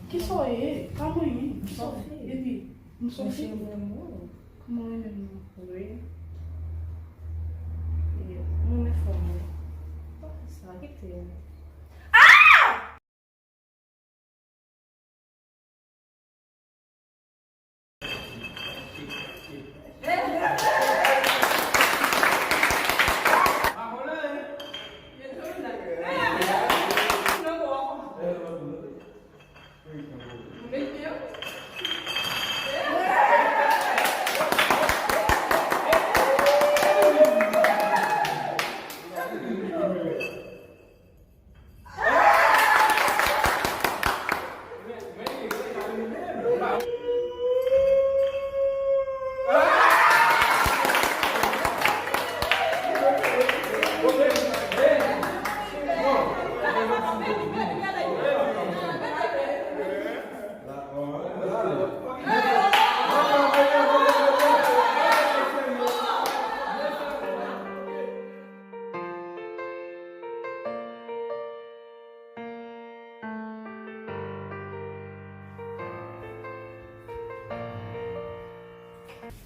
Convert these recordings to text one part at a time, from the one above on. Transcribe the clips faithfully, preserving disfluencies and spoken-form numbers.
Kisa w ye? Pa manyen m. Kisa w ye? Epi, m sòti. Mwen renmen w. Kòman w renmen m nan? Wi. Yo, mwen renmen fòm ou. Pa fè sa, kite w.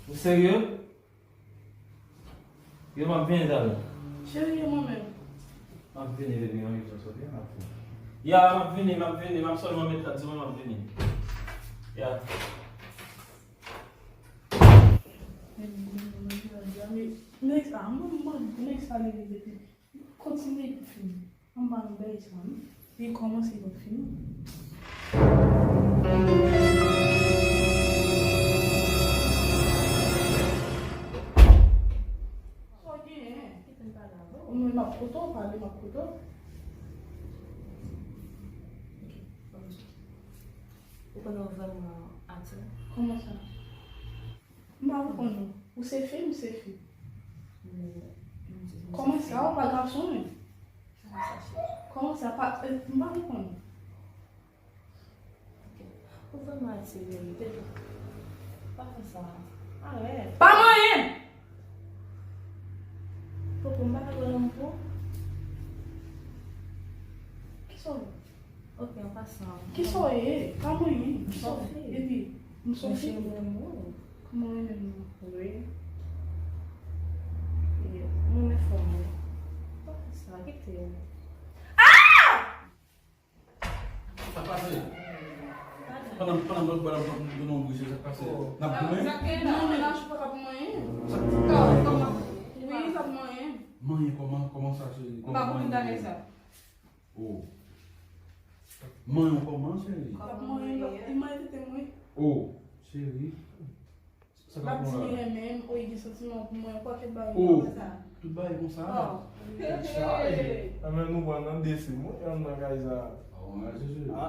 Ou serye? Yo, m ap vini talè. Cheri, e mwen menm. M ap vini, baby, yon minit, ok? M ap vini. Ya, m ap vini, m ap vini, m ap sèlman met trant segonn, m ap vini. Ya. Men, men, men, men, men, nèg sa, mwen, mwen, nèg sa, li, li, li, kontinye pou fini. Anba nou bèl sa, wi. Li kòmanse, li p ap fini. Sa w genyen? Ou menm m ap koute w, pale, m ap koute w. Ou konnen w vrèman atire. Kòman sa? M pa konprann ou. Ou se fi, m se fi. Kòman sa, ou pa gason menm? Kòman sa, pa, eh, m pa konprann ou. Ok. Ou vrèman atire, wi, Pedro. Pa fè sa. Arèt. Pa manyen m! Poko, m pa ka pran lanmou pou ou. Kisa w ye? Ok, an pasan. Kisa w ye? Pa manyen m. M sòti. Epi, m sòti. Mwen renmen w. Kòman w renmen m nan? Wi. Yo, mwen renmen fòm ou. Pa fè sa, kite w. Ah! Sa k pase? Pandan, pandan m ap pale, m ap tande yon bri, sa k pase? N ap goumen? Non, mennaj ou pa t ap manyen. Sa k pase? Wi, l ap manyen. Manyen kòman? Kòman sa, cheri? Kòman manyen? Oh. Manyen w kòman, cheri? L ap manyen, l ap, li manyen tete m, wi. Oh, cheri. L ap di li renmen m, o, li gen santiman pou mwen, kwake bagay konsa. Tout bagay konsa. Chay! Anben nou pran nan de sim, wi, anndan kay sa.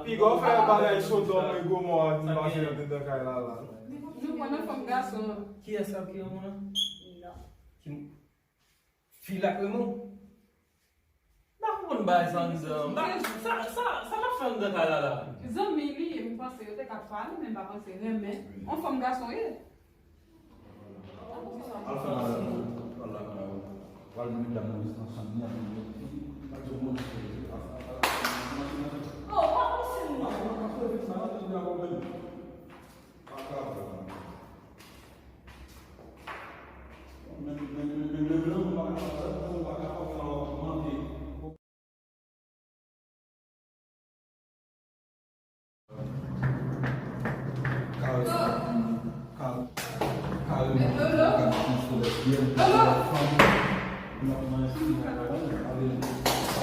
Piga w fè bagay Sodòm e Gomò a vin pase anndan kay la la. Nou pran nan fanm gason an. Kiyès k ap kriye moun nan? Ki fi la k renmen w? M pa konprann bagay sa anndan. M pa, sa, sa, sa l ap fè anndan kay la la? Zanmi li ye, m panse yo te ka pale, men m pa panse renmen. On fanm gason ye. Al fè bagay la, al la kay ou. Pral met medam nan ansanm, ni avèk yo. Al di yo kòman se. Oh, pa konse non.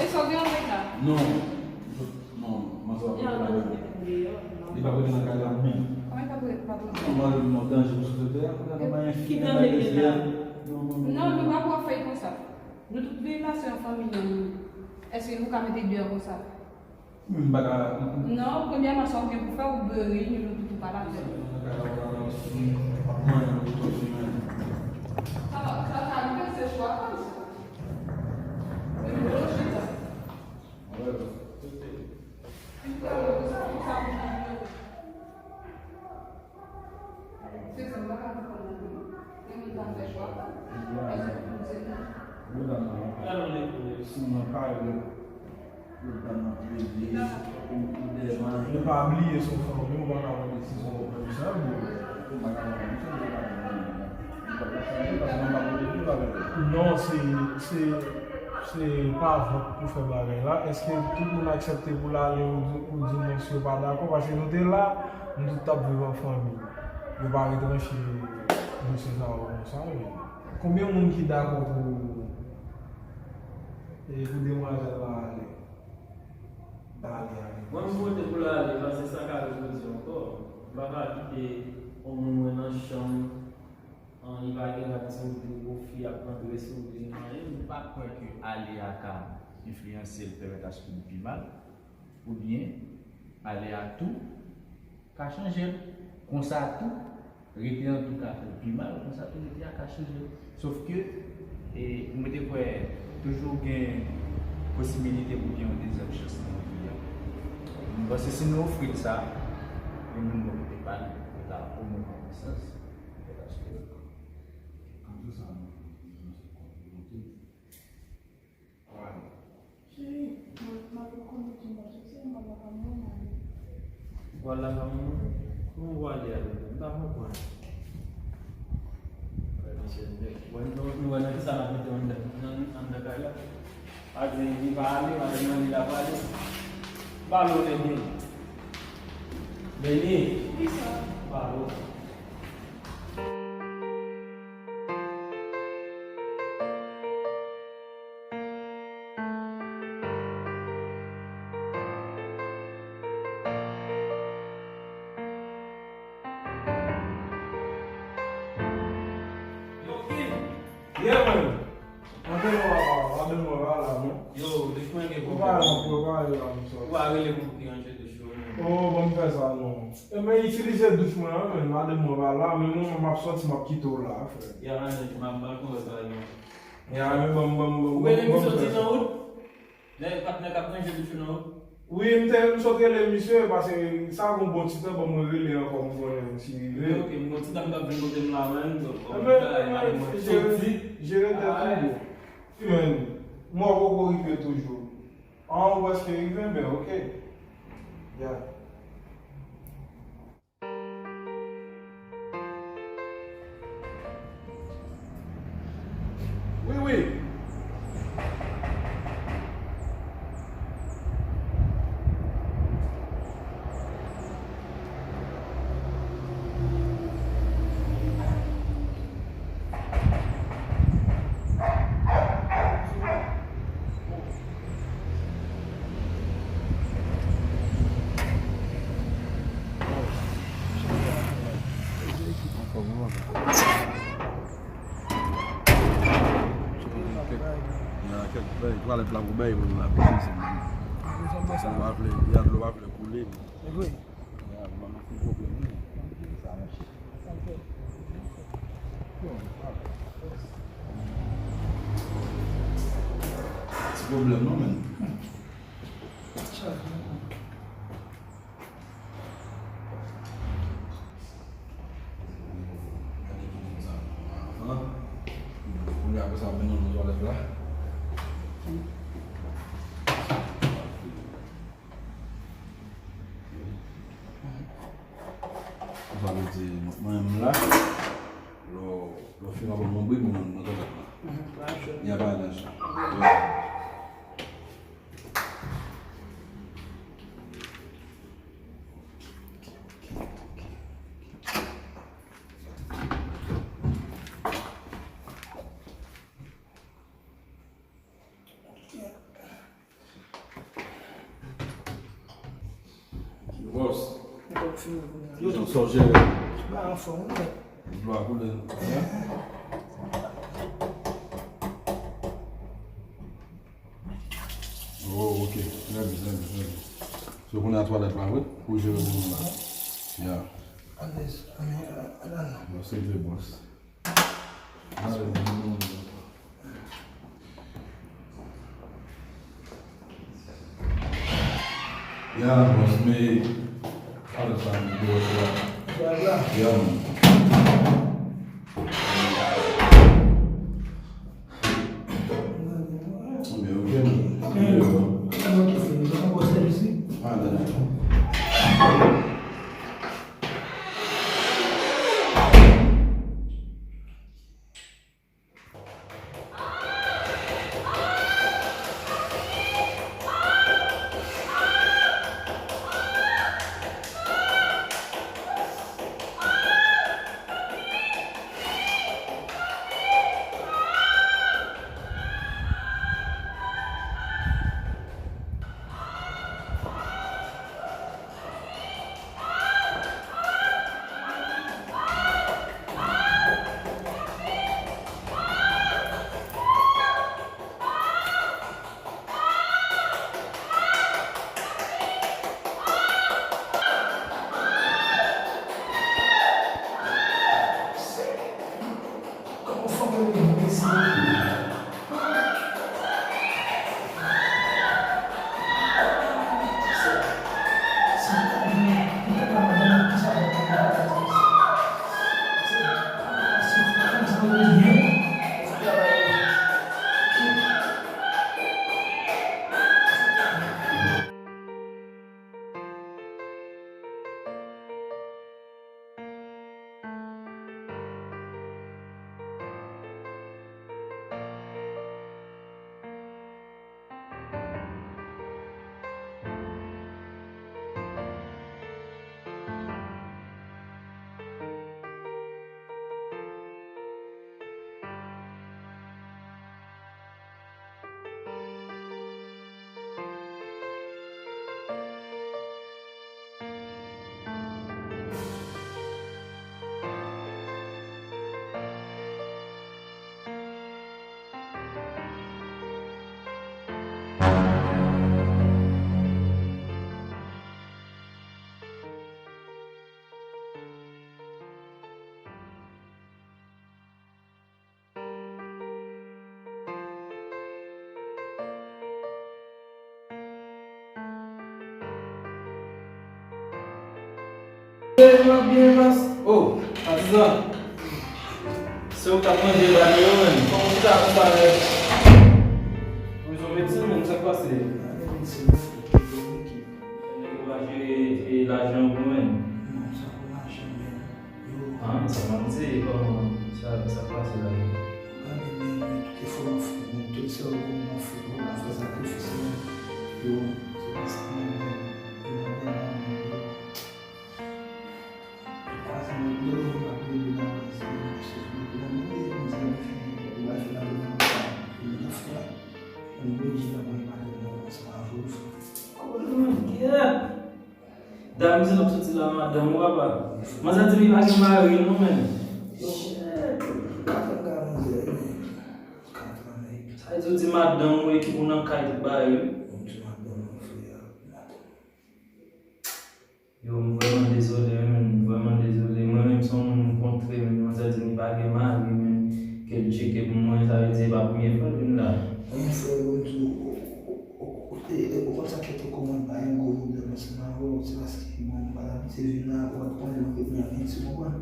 E sa w gen avèk la? Non. Non, manzè pa pou la menm. Li pa pou nan kay la menm. Kòman li pa pou, pa pou? Kòman li nan danje pou sou tè a? Kounye a nan manyen fi nan kay la. Non, non, non, nou pa pou ap fè l konsa. Nou tout vin pase an fanmi nan nou. Èske nou ka mete deyò konsa? M pa ka. Non, premyèman, sa w gen pou fè, ou dwe reyini nou tout, ou pa la fè. Sa, sa ka rive, se chwa pa m sa. Se nou chita. Se sa m pa ka konprann nan vi m. Gen moun k ap fè chwa pa l. Èske pou m se nou? Yo dam nan, si mwen pa yo, yo dam nan plede, ou, ou dèyè manyen. Ou pa bliye se yon fanmi, ou pa ka pran desizyon konsa, bro. Ou pa ka pran desizyon konsa, bro. Ou pa ka chanje, paske mwen pa pote plim avè l. Non, se, se, se pa vant pou fè bagay la. Èske tout moun aksepte pou l ale, ou di, ou di non si yo pa dakò? Paske nou te la, nou tout t ap viv an fanmi. Yo pa retranche dosye sa yo konsa, men. Konbyen moun ki dakò pou, e, pou demwazèl la ale? Mwen, m vote pou l ale, paske sa ka repwodui ankò. M pa ka kite yon moun mwen nan chanm, an, li pa gen rad sou li, gwo fi ap rantre sou li, anyen. M pa kwè ke ale a ka enfliyanse l, pèmèt aske li pi mal, oubyen ale a tou ka chanje l. Konsa tou, rete an tou ka fè l pi mal, konsa tou rete a ka chanje l. Sof ke, e, mwen te kwè toujou gen posibilite pou gen yon dezyèm chans nan vi a. Mwen panse si nou ofri l sa, yon moun bò kote pa l, yo ta omwen pran konsyans, petèt aske. An tou sa, nou, nou se kontinite. Cheri, m ap, m ap rekonèt ou, m ap soti, m ap lakay mwen, m ale. Ou al lakay manman w? Kòman ou ale avè l? M pa konprann. Frè misye nèg. Bon, nou, nou wè nan kisa n ap mete w anndan, nan, anndan kay la. Pa di li pa ale, pa di mande l ap ale. Balo nèg li. Beni. Kisa? Balo. Yo, Kim. Yeah, man. Antre non, papa. Antre non, papa, la, non. Yo, depi mwen gen pwoblèm. Ou pa la, ou pa la, m sòti. Ou pa rele pou ki ranje douch yo, non. Oh, bon, m fè sa, non. E, men itilize douch mwen an, men madanm mwen pa la, men mwen, m ap sòti, m ap kite w la, frè. Ya, man, m ap, m ap konn sa, non. Ya, men bon, bon, bon, ou rele m sòti nan wout? Nèg patnè k ap ranje douch yo nan wout? Wi, m te, m sot rele misye, paske sa gon bon ti tan, bon, mwen rele ankò, m konnen si rive. Ok, m gon ti tan m t ap vin kote m la, man, bon, bon, men, men, men, jere, jere tèt ou, bro. Wi, men, mwen poko rive toujou. An, ou prèske rive, men ok. Ya. Wi, wi. Twalèt la pou bay moun la. Dlo pa vle, ya, dlo pa vle koule. Ya, ban nou ti pwoblèm, wi. Ti pwoblèm non, men. Kounye a, apre sa, mennen nan twalèt la. Sa vle di, mwen menm la, lè w, lè w fin ap mwen bri, mwen, mwen kontan. Mhm. Y a pa danger. Bòs. Yo tout sa w jere. Ba anfòm, wi, mèt. Dlo a koule. Oh, ok. Trè byen, trè byen, trè byen. So, kounye a twalèt la, wi, pou jere moun la. Ya. Alèz, ann, ann, ann. Bon, se vre, bòs. Ya, bòs, men, ale sa, men, bòs, la. Ya, man. Men, ok, man. Men, ok, se, se yon bon sèvis, wi. Ah, dakò. Se ou k ap manje bal yo, menm. Kòman ou chita konsa, nèg? Ou bezwen medsen, menm, sa k pase? Nèg yo pa jere, e, lajan pou mwen. Ah, sa m ap di, kòman sa, sa k pase la? Dam, se l ap soti la, madanm ou, papa. Manzè di li pa gen mari, non, menm. Sa vle di ou di madanm ou epi ou nan kay tout bagay, wi. Yo, m vrèman dezole, wi, menm, m vrèman dezole. Mwen menm, se yon moun m kontre, menm, manzè di li pa gen mari, menm, ke l tcheke pou mwen, sa vle di, e pa premye fwa l vin la. Mwen, frè, yo, m di w, ou, ou, ou, ou, ou, ou konn sa k fè tou kòman pa yon gwo pwoblèm ansanm avè w, se paske, bon, m pa t abitye vin la, ou pa t konnen mwen ret nan Ayiti, ou konprann?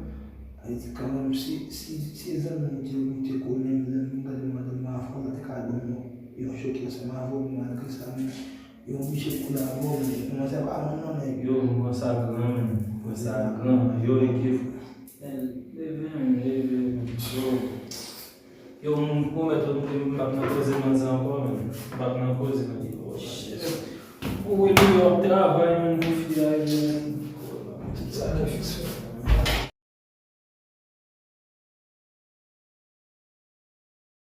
Sa vle di, kanmenm, si, si, si zanmi m te, m te konnen, lè m gade madanm nan avè w, la te ka ban m yon, yon choke ansanm avè w, men malgre sa, menm, Yo oblije koule avè w, men kòmanse pa moun non, nèg. Yo, m pran sa gran, menm. M pran sa gran. Yo, enkye. Leve, menm, leve, menm. Yo. Yo, m pwomèt ou, m p ap nan koze manzè ankò, menm. M p ap nan koze, menm. Oh, shit. Ou wi, yo ap travay, menm, pou fi a, menm. Tout sa ki fikse.